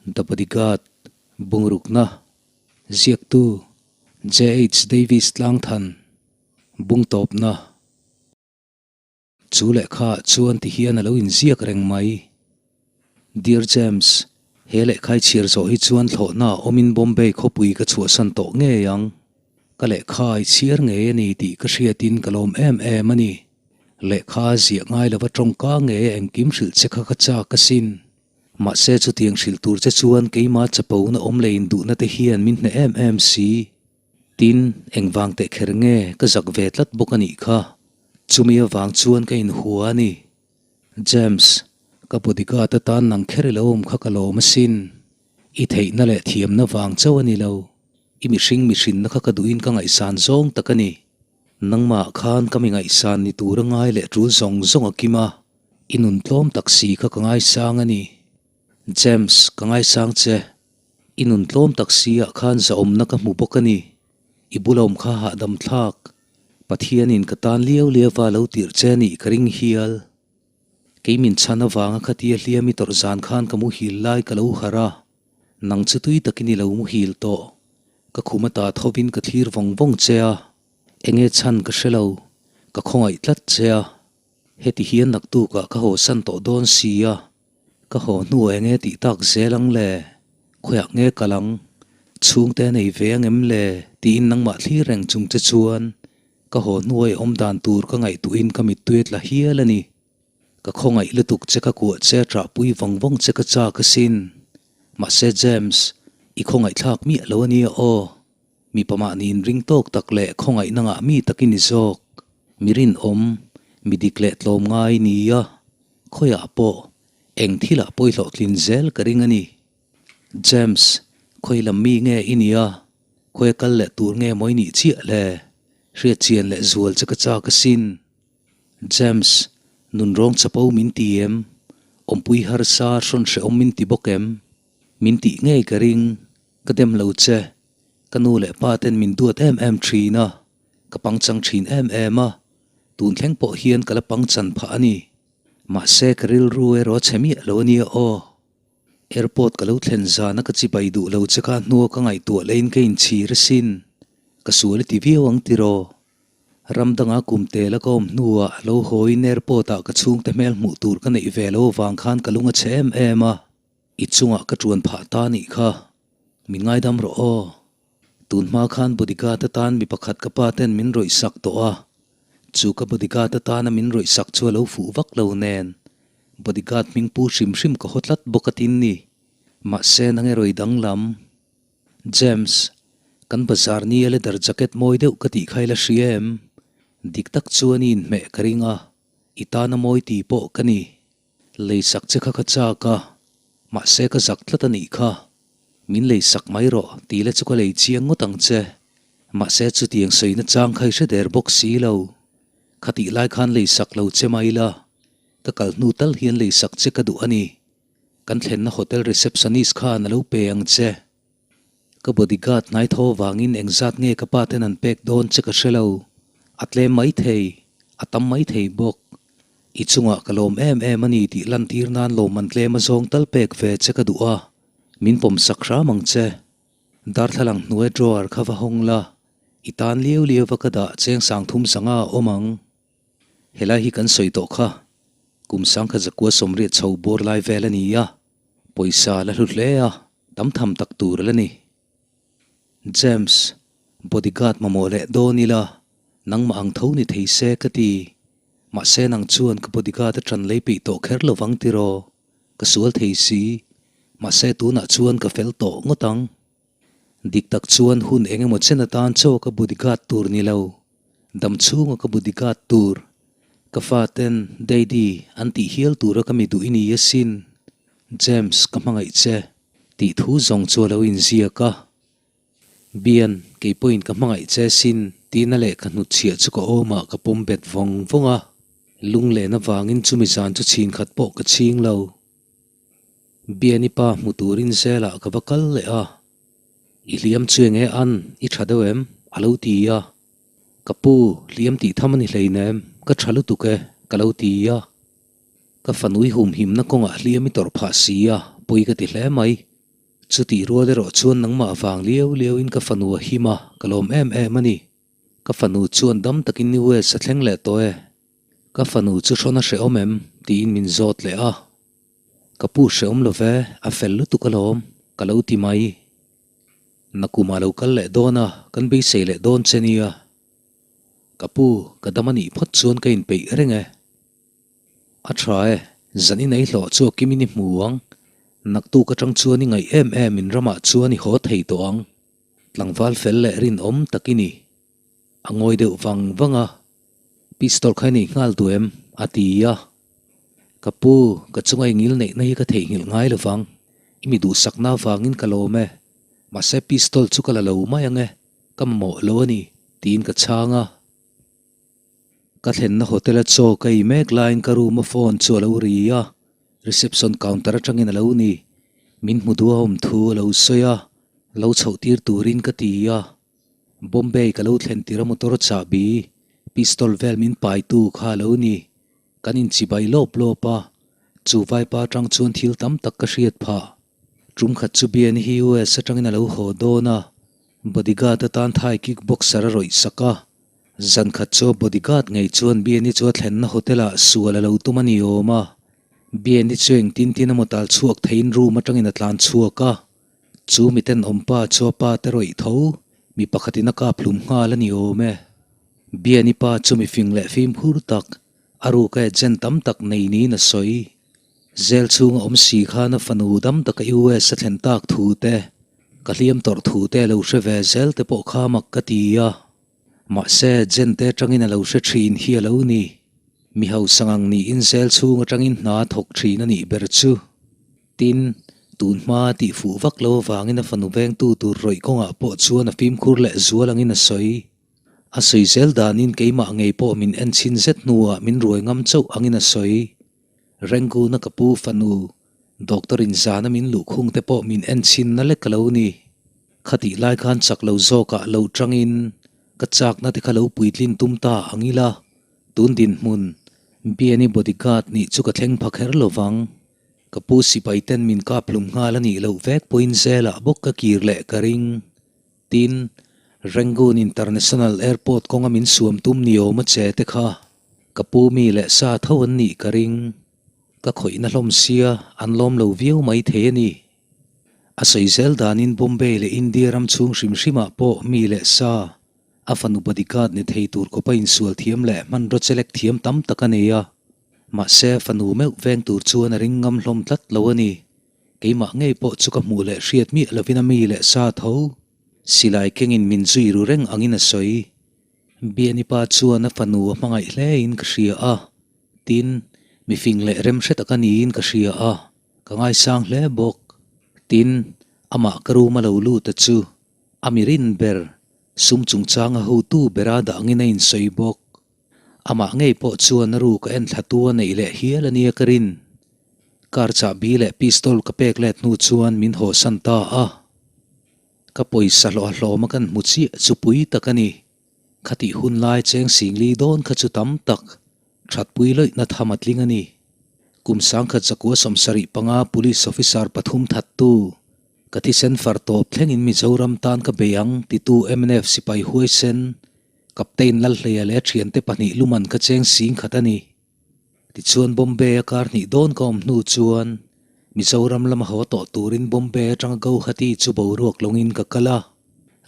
The Bodyguard, Bungrukna, Ziaktu, JH Davies Tlangthan, Bungtawpna. Chu lehkha chuan ti hian a lo inziak reng mai. Dear James, he lehkhai chhiar zawh hi chuan thlawhna awmin Bombay khawpui ka chhuahsan tawh ngei ang. Ka lehkha i chhiar ngei a ni tih ka hriatin ka lawm em em a ni. Lehkha a ziah ngai lova tawngka ngei a engkim hrilh che kha ka chak asin. Mahse chutiang hrilh tur che chuan keimah chapona awm leh induhna te hian min hneh em em si. Tin, engvang teh kher nge ka zak ve tlat bawk a nih kha. Chumi avang chuan ka inhua a ni. James, ka bodyguard atan nang kher i lo awm kha ka lawm asin. I theihna leh thiamna vang chauh a ni lo. I mihring mihrinna kha ka duhin ka ngaihsan zawng tak a ni. Nangmah khan ka mi ngaihsan ni tur a ngai leh tul zawng zawng a kim a, i nun tlawm tak si kha ka ngaisang a ni. James, ka ngaisang che. I nun tlawm tak si ah khan zahawmna ka hmu bawk a ni. I bulawm kha hahdam thlak. Pathianin ka tan liau liauva lo tirh che a nih ka ring hial. Kei min chhan avanga khatia hliam i tawrh zan khan ka muhil lai ka lo harh a, nang chu tui takin i lo muhil tawh. Ka khum ata thovin ka thlir vawng vawng che a, enge chhan ka hre lo, ka khawngaih tlat che a. Heti hian naktukah ka haw san tawh dawn si a, ka haw hnu enge tih tak zel ang le, khawiah nge kal ang, chhungte a nei ve ang em le tiin nangmah thlir reng chung che chuan Ka haw hnuai awm dan tur ka ngaihtuhin ka mittui a tla hial a ni. Ka khawngaih lutuk che ka kuah che ṭahpui vawng vawng che ka chak asin. Mahse James, i khawngaihthlak miah lo a nia aw. Mipa mahni inring tawk tak leh khawngaihna ngah mi tak i ni zawk. Mi rinawm, mi dik leh tlawm ngai nia. Khawiah pawh, eng thilah pawh i hlawhtlin zel ka ring a ni. James, khawi lam mi nge i nia? Khawi a kal leh tur nge maw i nih chiah le? Hriat chian leh zual che ka chak asin. James, nunrawng chapo min ti em? Awmpui harsa hrawn hrehawm min ti bawk em? Min tih ngei ka ring, ka dem lo che. Ka nu leh pa ten min duat em em thin a, ka pangchang thin em em a, tun thleng pawh hian ka la pangchan phah a ni. Mahse ka rilru erawh a chhe miah lo a nia aw. Airport ka lo thlen zana ka chibai duh lo che kha hnua ka ngaihtuah laiin ka inchhir asin. Ka sual i ti viau ang tiraw? Ram danga kum tela ka awm hnuah lo hawiin airport ah ka chhungte hmel hmuh tur ka neih ve lo avang khan ka lung a chhe em em a. I chungah ka ṭuan phah ta nih kha. Min ngaidam rawh aw. Tun hma khan bodyguard atan mi pakhat ka pa ten min rawih sak tawh a. Chu ka bodyguard atana min rawih sak chu a lo fuh vak lo nen. Bodyguard hming pu hrim hrim ka haw tlat bawk a tin ni. Mahse nang erawh i danglam. James, kan bazar ni a leather jacket mawi deuh ka tih kha i la hria em? Dik tak chuan i inhmeh ka ring a, i tana mawi ti pawh ka ni. Lei sak che kha ka chak a, mahse ka zak tlat a nih kha. Min lei sak mai rawh tih la chu ka lei chiang ngawt ang che. Mahse chutiang sawina chang kha i hre der bawk si lo. Khatih lai khan lei sak lo che mai la, ka kal hnu tal hian lei sak che ka duh a ni. Kan thlenna hotel receptionist khan a lo pe ang che. Ka bodyguard hnai tho vangin engzat nge ka pa ten an pek dawn che ka hre lo. A tlem mai thei, a tam mai thei bawk. I chungah ka lawm em em a ni tih lantir nan lawmman tlem a zawng tal pek ve che ka duh a, min pawm sak hram ang che. Darthlalang hnuai drawer kha va hawng la, i tan liau liau va ka dah cheng sang thum sanga a awm ang. Helai hi kan sawi tawh kha, kum sangkhat zakua sawmriat chho bawr lai vel a ni a, pawisa la hlu hle a, tam tham tak tur a la ni. James, bodyguard mamawh leh dawn ila, nangmah ang tho ni thei se ka ti. Mahse nang chuan ka bodyguard a ṭan lei peih tawh kher lovang tiraw? Ka sual thei si, mahse tunah chuan ka fel tawh ngawt ang. Dik tak chuan hun eng emaw chen atan chaw ka bodyguard tur ni lo, dam chhunga ka bodyguard tur, ka faten Daddy an tih hial tura ka mi duh i ni asin, James ka hmangaih che tih thu zawng chu a lo inziak a. Bian, kei pawhin ka hmangaih che asin tihna leh ka hnutchhiah chu ka awmah ka pawm bet vawng vawng a, lunglen avangin chumi zan chu chhin khat pawh ka chhing lo. Biani pa hmu turin zelah ka va kal leh a, I hliam chu enge an, i tha deuh em? a lo ti a. Ka pu, hliam tih tham a ni hleinem, ka tha lutuk e, ka lo ti a. Ka fanui humhimna kawngah hliam i tawrh phah si a, pawi ka ti hle mai. Chutih rual erawh chuan nangmah vang liau liauin ka fanu a him a, ka lawm em em a ni. Ka fanu chuan dam takin US a thleng leh tawh e. Ka fanu chu hrawn a hrehawm em? tiin min zawt leh a. Ka pu hrehawm lo ve, a fel lutuk alawm, ka lo ti mai. Nakum a lo kal leh dawn a, kan beisei leh dawn che nia. Ka pu, ka dam a nih phawt chuan ka inpeih reng e. A tha e, zan i nei hlawh chu a kimin i hmu ang. Naktuk atang chuan i ngaih em em in ramah chuan i haw thei tawh ang. Tlangval fel leh rinawm tak i ni. A ngawi deuh vang vang a, Pistol kha i nei nghal duh em? a ti a. Ka pu, ka chunga i ngil neihna hi ka theihnghilh ngai lo vang. I mi duhsakna avangin ka lawm e. Mahse pistol chu ka la lo mai ang e, ka mamawh lo a ni, tiin ka chhang a. Ka thlenna hotel a chaw ka ei mek laiin ka room a phone chu a lo ri a, reception counter atangin a lo ni. Min hmu duh a awm thu a lo sawi a, lo chhoh tir turin ka ti a. Bombay ka lo thlen tir a motor chahbi, pistol vel min paitu kha a lo ni. Kan inchibai lawp lawp a, chu vaipa atang chuan thil tam tak ka hriat phah. Tum khat chu Bian hi US atangin a lo haw dawn a, bodyguard atan Thai kick boxer a rawih sak a. Zan khat chu bodyguard ngei chuan Bian-i chu a thlenna hotel ah sual a lo tum a ni awm a. Bian-i chu engtin tin emaw tal chhuak theiin room atangin a tlan chhuak a. Chu miten awmpa chu a pa te rawih tho, mi pakhatin a kap hlum nghal a ni awm e. Bian-i pa chu mifing leh fimkhur tak, a ruka agent tam tak nei niin a sawi. Zel chhunga awm si khan a fanu dam taka US a thlen tak thu te, ka hliam tawrh thu te a lo hre ve zel te pawh kha mak ka ti a. Mahse, Jen te atangin a lo hre thin hi a lo ni. Mi hausa ngang niin zel chhung atangin hna a thawk thin a nih ber chu. Tin, tun hma a tih fuh vak lo avangin a fanu vengtu tur rawih kawngah pawh chuan a fimkhur leh zual angin a sawi. A sawi zel danin keimah ngei pawh min en chhin zet hnuah min ruai ngam chauh angin a sawi. Renguna ka pu fanu, doctor in zana min luhkhung te pawh min en chhin na lek ka lo ni. Khatih lai khan chak lo zawkah lo tangin ka chakna te kha lo puitlin tum ta ang ila, tun dinhmun Biani bodyguard nih chu ka thleng pha kher lo vang. Ka pu sipai ten min kap hlum nghal a nih loh vek pawhin zelah bawk ka kir leh ka ring. Tin, Rangoon International Airport kawnga min suam tum ni awm a che te kha ka pu mi leh sa tho an nih ka ring. Ka khawihna hlawm sia an lawm lo viau mai thei a ni. A sawi zel danin Bombay leh India ram chhung hrim hrimah pawh mi leh sa, a fanu bodyguard ni thei tur khawpa insual thiam leh hmanraw chelek thiam tam tak a nei a. Mahse, a fanu meuh veng tur chuan a ring ngam hlawm tlat lo a ni. Keimah ngei pawh chu ka hmuh leh hriat miah lovin a mi leh sa tho. Silai kengin min zui ru reng angin a sawi. Biani pa chuan a fanu a hmangaih hlein ka hria a, tin, mifing leh remhre tak a niin ka hria a, ka ngaisang hle bawk. Tin, amah ka room a lo lut a chu a mi rin ber, sum chungchanga hotu bera dah angin a insawi bawk. Amah ngei pawh chuan a ruk a en thlatu a neih leh hial a nia ka rin. Car chahbi leh pistol ka pek let hnu chuan min hawsan ta a. Ka pawisa hlawh a hlawm a kan hmu chiah chu pui tak a ni. Khatih hun lai cheng singli dawn kha chu tam tak thatpui lawihna tham a tling a ni. Kum sangkhat zakua 75 police officer pathum thattu ka thisen far tawp thlengin Mizoram tan ka bei ang titu mnf sipai huaisen Captain Lalhleia leh a thiante pahnih luman ka cheng sing khat a ni. Tichuan Bombay a kar hnih dawn ka awm hnu chuan Mizoram lama haw tawh turin Bombay atanga Gauhati chu boruak lawngin ka kal a.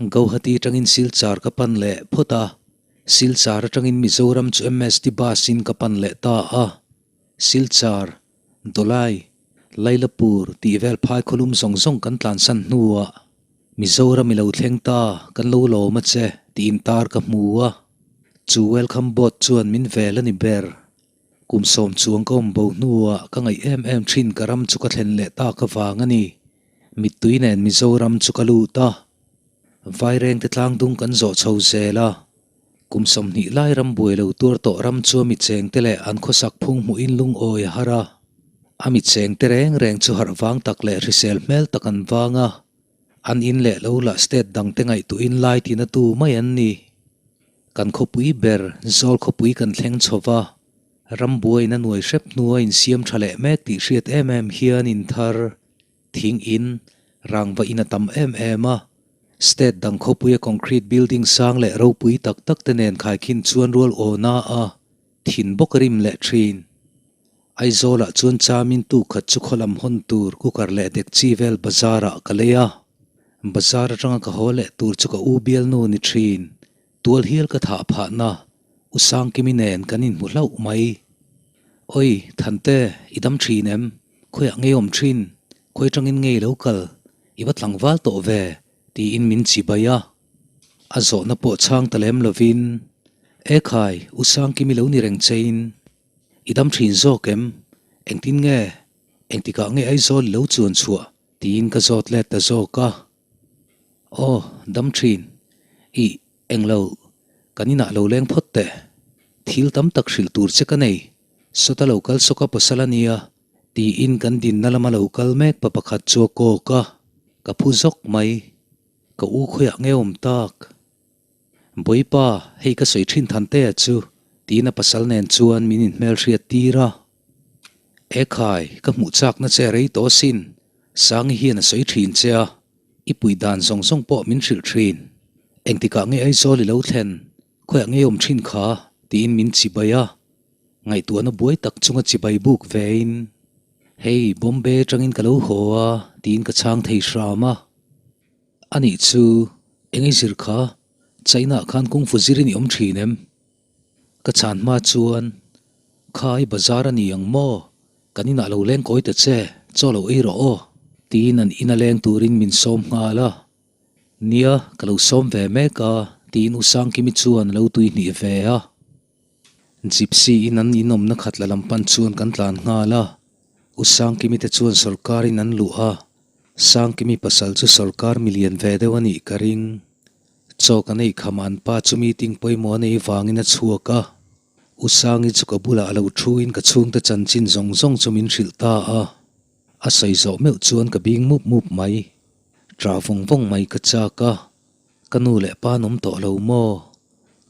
Gauhati atangin Silchar ka pan leh phawt a, Silchar atangin Mizoram chu MST bus in ka pan leh ta a. Silchar, Dawlai, Lailapur tih vel phai khawlum zawng zawng kan tlansan hnuah Mizoram i lo thleng ta, kan lo lawm a che, tiin tar ka hmu a. Chu welcome board chuan min vel a ni ber. Kum sawm chuang ka awm bo hnuah ka ngaih em em thin ka ram chu ka thlen leh tak avang a ni. Mittui nen Mizoram chu ka lut a. Vairengte tlangdung kan zawh chho zel a. Kum 20 lai ram buai lo tuar tawh ram chu a michengte leh an khawsak phung hmuhin lungawi a har a. A michengte reng reng chu harh vang tak leh hrisel hmel tak an vang a. An in leh lo lah state dangte ngaihtuahin lai tina tu mai an ni. Kan khawpui ber, Zawl khawpui kan thleng chho va, ram buaiin a nuai hrep hnua insiam tha leh mek tih hriat em em hian in thar, thing in, Rangva in a tam em em a. State dang khawpuia concrete building sang leh ropui tak tak te nen khaikhin chuan rual awna a thin bawk a rim leh thin. Aizawlah chuan chamin tu khat chu khaw lam hawn tur cooker leh dekchi vel bazar ah ka lei a. Bazar atanga ka haw leh tur chu ka u bialnu ni thin. Tual hial ka thah phahna U Sangkimi nen kan inhmu hlauh mai. Oi, Thante, i dam thin em? Khawiah ngei awm thin? Khawi atangin ngei lo kal? I va tlangval tawh ve? tiin min chibai a. A zawhna pawh chhang ta lem lovin, E khai, U Sangkimi lo ni reng chein. I dam thin zawk em? Engtin nge? Engtikah nge Aizawl i lo chuan chhuah? Tiin ka zawt let ta zawk a. Aw, dam thin. Ih, englo, kan inah lo leng phawt teh. Thil tam tak hrilh tur che ka nei. Sawta lo kal sawk a pasal a nia, tiin kan dinna lama lo kal mek pa pakhat chu a kawk a. Ka phu zawk mai. Ka u khawiah nge awm tak? Bawipa, hei ka sawi thin Thantea chu, tiin a pasal nen chuan min inhmelhriat tir a. Ekhai, ka hmuh chakna che rei tawh asin, Sangi hian a sawi thin che a, i puih dan zawng zawng pawh min hrilh thin. Engtikah nge Aizawl i lo thlen, khawiah nge awm thin kha? tiin min chibai a. Ngaihtuahna buai tak chunga chibai buk vein, Hei, Bombay atangin ka lo haw a, tiin ka chhang thei hram a. Anih chu, eng i zir kha? China ah khan kung fu zirin i awm thin em? Ka chhan hma chuan, Kha i bazar a ni ang maw? Kan inah lo leng kawi ta che, chaw lo ei rawh aw. Tiin an ina leng turin min sawm nghal a. Nia, ka lo sawm ve mek a, tiin U Sangkimi chuan a lo tuihnih ve a. Gypsy in an inawmna khat la lam pan chuan kan tlan nghal a. U Sangkimi te chuan sawrkar in an luh a, Sangkimi pasal chu sawrkar milian ve deuh a nih ka ring. Chaw kan ei kham an pa chu meeting pawimawh a nei vangin a chhuak a. U Sangi chu ka bulah a lo thu in ka chhungte chanchin zawng zawng chu min hrilh ta a. A sawi zawh meuh chuan ka bing mup mup mai. Ṭah vawng vawng mai ka chak a. Ka nu leh pa an awm tawh lo maw?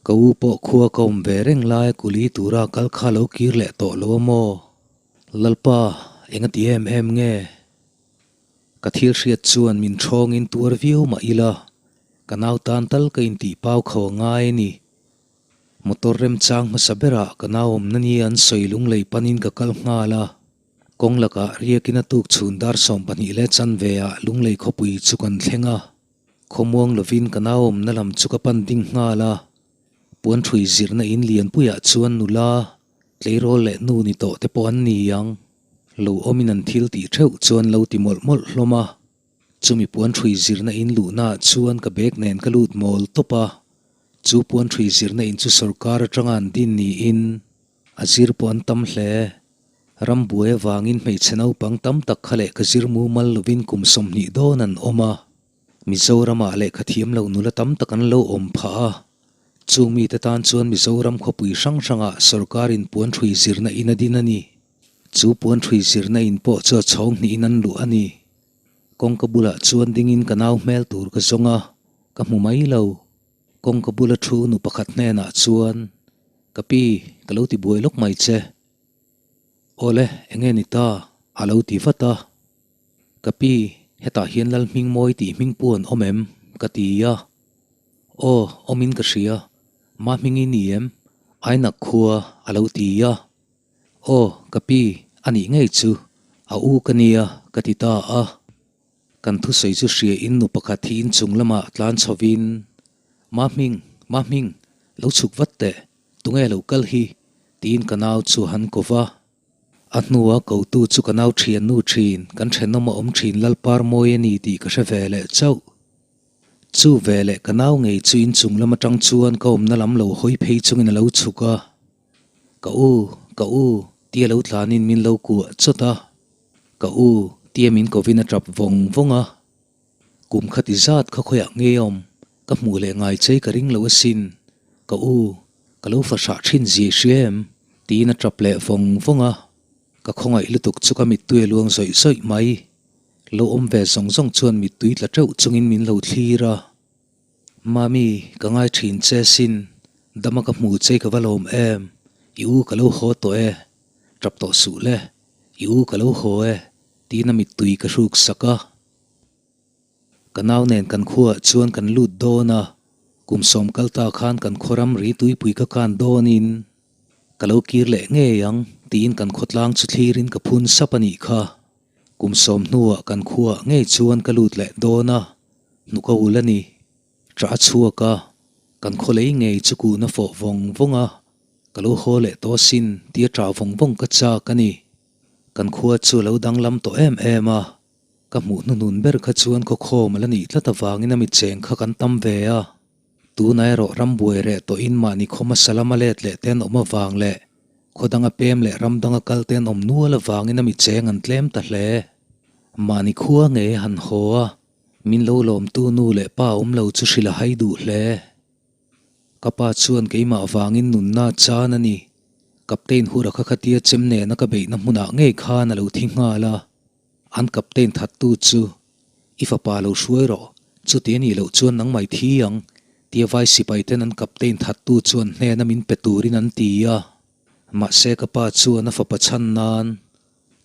Ka u pawh khua ka awm ve reng laia kuli tura kal kha lo kir leh tawh lo a maw? Lalpa, eng a ti em em nge? Ka thil hriat chuan min ṭhawngin tuar viau mah ila, ka nau tan tal ka intih pau kho a ngai a ni. Motor remchang hmasa berah ka nau awmna ni an sawi lunglei panin ka kal nghal a. Kawng lakah riakin a tuk chhun dar 12 leh chanve ah lunglei khawpui chu kan thleng a. Khawmuang lovin ka nau awmna lam chu ka pan ding nghal a. Puanṭhui zirna in lianpuiah chuan nula, tleirawl leh nu ni tawh te pawh an ni ang. Lo awmin an thil tih theuh chuan lo ti mawlh mawlh hlawm a. Chumi puanṭhui zirna in luhnaah chuan ka bag nen ka lut mawl tawp a. Chu puanṭhui zirna in chu sorkar atanga an din niin a zir pawh an tam hle. Ram buai avangin hmeichhe naupang tam tak kha lehkha zir mumal lovin kum 20 dawn an awm a. Mizoramah lehkha thiam lo nula tam tak an lo awm phah a. Chung mite tan chuan Mizoram khawpui hrang hrangah sorkarin puanṭhui zirna in a din a ni. Chu puanṭhui zirna in pawh chu a chhawng hnihin an luh a ni. Kawngka bulah chuan dingin ka nau hmel tur ka zawng a, ka hmu mai lo. Kawngka bula thu nu pakhat hnenah chuan, Ka pi, ka lo ti buai lawk mai che. Awle, enge ni ta? a lo ti vat a. Ka pi, hetah hian Lalhmingmawi tih hming pu an awm em? ka ti a. Aw, awmin ka hria. Mahmingi ni em? Ainak khua, a lo ti a. Aw, ka pi, a nih ngei chu, a u ka nia, ka ti ta a. Kan thusawi chu hria in nu pakhat hi inchung lamah tlan chhovin, Mahming, Mahming, lo chhuk vat teh, tunge lo kal hi? tiin ka nau chu a han ko va. A hnua kotu chu ka nau thian nu thin, kan thenawm a awm thin Lalpar mawi a ni tih ka hre ve leh chauh. Chu veleh ka nau ngei chu inchung lam atang chuan ka awmna lam lo hawi phei chungin a lo chhuk a. Ka u, ka u, tia lo tlanin min lo kuah chawt a. Ka u, tia min kovin a tap vawng vawng a. Kum khati zat kha khawiah nge awm, ka hmuh leh ngai chei ka ring lo asin. Ka u, ka lo fahrah thin zia i hria em? tiin a tap leh vawng vawng a. Ka khawngaih lutuk chu ka mittui a luang zawih zawih mai. Lo awm ve zawng zawng chuan mittui tla teuh chungin min lo thlir a. Mami, ka ngai thin che sin, dama ka hmu che ka va lawm em, i u ka lo haw tawh e, tap tawh suh le, i u ka lo haw e, tiin a mittui ka hruk sak a. Ka nau nen kan khuaah chuan kan lut dawn a, kum sawm kal ta khan kan khaw ramri tuipui ka kan dawnin ka lo kir leh ngei ang tiin kan khawtlang chu thlirin ka phun sap a nih kha. Kum sawm hnuah kan khuaah ngei chuan ka lut leh dawn a, hnuk a ul a ni. Ṭah a chhuak a, kan khaw lei ngei chu kun a fawh vawng vawng a, ka lo haw leh tawh asin tia ṭah vawng vawng ka chak a ni. Kan khua chu a lo danglam tawh em em a, ka hmuh hnuhnun ber kha chuan khawkhawm a la nih tlat avangin a mitcheng kha kan tam ve a. Tunah erawh rambuai reh tawhin mahni khaw hmasa lama let leh te an awm avang leh khaw danga pem leh ram danga kal te an awm nual avangin a mitcheng an tlem ta hle. Mahni khua ngei a han haw a, min lo lawmtu nu leh pa awm lo chu hrilh a hai duh hle. Ka pa chuan keimah vangin nunna chan a ni. Captain Hura kha khatia chem nena ka beihna hmunah ngei khan a lo thi nghal a. An captain thattu chu, I fapa lo hruai rawh, chuti a nih loh chuan nangmah i thi ang, tia vai sipai ten an captain thattu chuan hnena min pe turin an ti a. Mahse ka pa chuan a fapa chhan nan,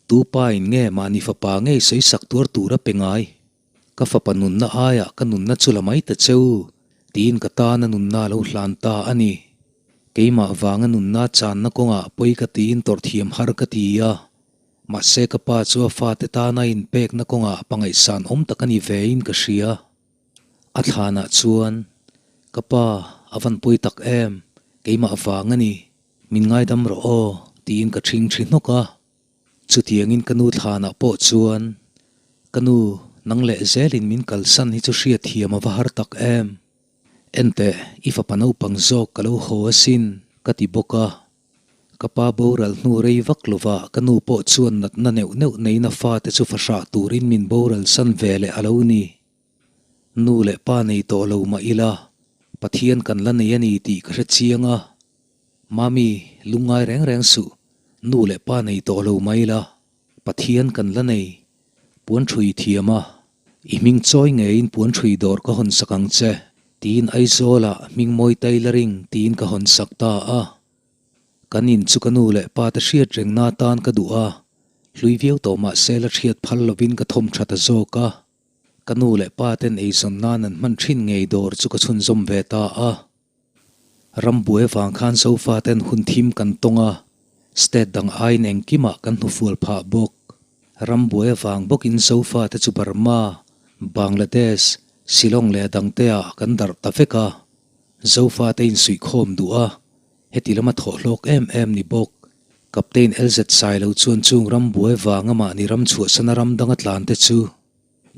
Tu pa in nge mahni fapa ngei sawisak tuar tur a pe ngai? Ka fapa nunna aiah ka nunna chu la mai ta cheu, tiin ka tana nunna a lo hlan ta a ni. Keimah vanga nunna channa kawngah pawi ka tiin tawrh thiam har ka ti a. Mahse ka pa chu a fate tana inpekna kawngah pangaihsan awm tak a ni vein ka hria. A thlanah chuan, Ka pa, a van pawi tak em, keimah vang a ni, min ngaidam rawh aw, tiin ka ṭhing ṭhi hnawk a. Chutiangin ka nu thlanah pawh chuan, Ka nu, nang leh zelin min kalsan hi chu hriatthiam a va har tak em. Enteh, i fapa naupang zawk ka lo haw asin, ka ti bawk a. Ka pa boral hnu rei vak lova ka nu pawh chuan natna neuh neuh neiin a fate chu fahrah turin min boral san ve leh a lo ni. Nu leh pa nei tawh lo mah ila, Pathian kan la nei a ni tih ka hre chiang a. Mami, lungngai reng reng suh, nu leh pa nei tawh lo mah ila, Pathian kan la nei. Puan ṭhui thiam a, i hming chawi ngeiin puan ṭhui dawr ka hawn sak ang che, tiin Aizawlah Hmingmawi Tailoring tiin ka hawn sak ta a. Kan in chu ka nu leh pa te hriat rengna atan ka duh a, hlui viau tawh mah se la hriat phal lovin ka thawm tha ta zawk a. Ka nu leh pa ten eizawn nan an hman thin ngei dawr chu ka chhunzawm ve ta a. Rambuai vang khan sofa ten hun thim kan tawng a, state dang aiin engkimah kan hnufual phah bawk. Rambuai avang bawkin sofa te chu Burma, Bangladesh, Shillong leh a dangte ah kan darh ta vek a. Zofa te insuihkhawm duh a, heti lama thawh hlawk em em ni bawk. Captain LZ Sailo chuan chung rambuai vanga mahni ram chhuahsana ram danga tlan te chu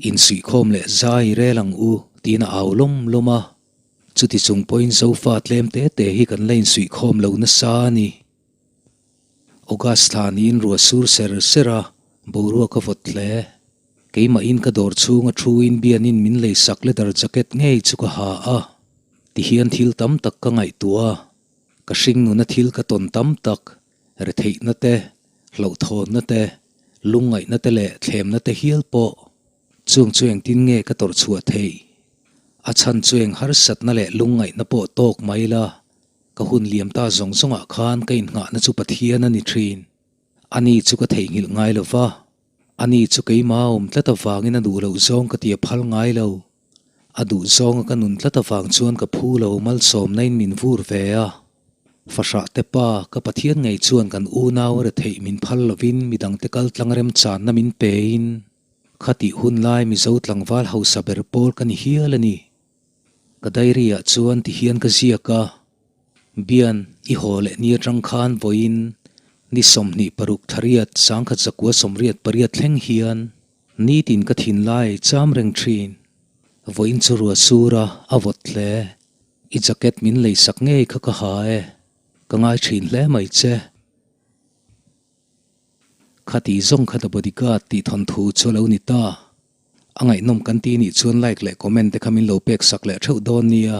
insuihkhawm leh zai rel ang u tiin a au lawm lawm a. Chuti chung pawhin Zofa tlem te te hi kan la insuihkhawm lo nasa a ni. August thla niin ruah sur ser ser a, boruak a vawt hle. Keimahin ka dawr chhunga thuin bianin min lei sak leather jacket ngei chu ka ha a. Tihian thil tam tak ka ngaihtuah a, ka hring nuna thil ka tawn tam tak, retheihna te, hlauhthawnna te, lungngaihna te leh thlemna te hial pawh. Chung chu engtin nge ka tawrh chhuah theih? A chhan chu eng harsatna leh lungngaihna pawh tawk mai la, Ka hun liam ta zawng zawngah khan ka innghahna chu Pathian a ni thin. Ani chu ka theihnghilh ngai lo va, ani chu keimah a awm tlat avangin a duh loh zawng ka ti a phal ngai lo. A duh zawnga ka nun tlat avang chuan ka phu lo malsawmna in min vur ve a. Fahrah te pa, ka Pathian ngei chuan kan unau a retheih min phal lovin midangte kal tlang remchanna min pein khatih hun lai Mizo tlangval hausa ber pawl ka ni hial a ni. Ka diary ah chuan ti hian ka ziak a, Bian, i haw leh ni atang khan vawiin ni 26 thariat 1988 thleng hian nitin ka thinlai cham reng thin. Vawiin chu ruah sur a, a vawt hle. I jacket min lei sak ngei kha ka ha e. Ka ngai thin hle mai che. Khati zawng kha The Bodyguard tih thawnthu chu a lo ni ta. A ngaihnawm kan ti nih chuan like leh comment te kha min lo pek sak leh theuh dawn nia.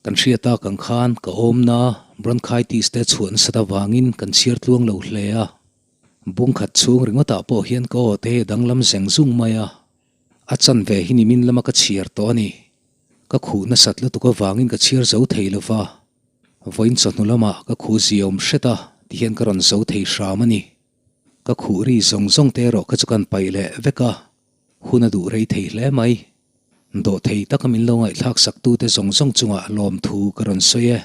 Kan hriat tak ang khan ka awmna bronchitis te chhuah nasat avangin kan chhiar tluang lo hle a. Bung khat chhung ringawtah pawh hian ka aw te hi a danglam zeng zung mai a. A chanve hi nimin lama ka chhiar tawh a ni. Ka khuh nasat lutuk avangin ka chhiar zo thei lova. Vawiin chawhnu lamah ka khuh ziaawm hret a tihian ka rawn zo thei hram a ni. Ka khuh ri zawng zawng te erawh kha chu kan paih leh vek a. Hun a duh rei thei hle mai. Dawhthei taka min lo ngaihthlak saktute zawng zawng chungah lawmthu ka rawn sawi e.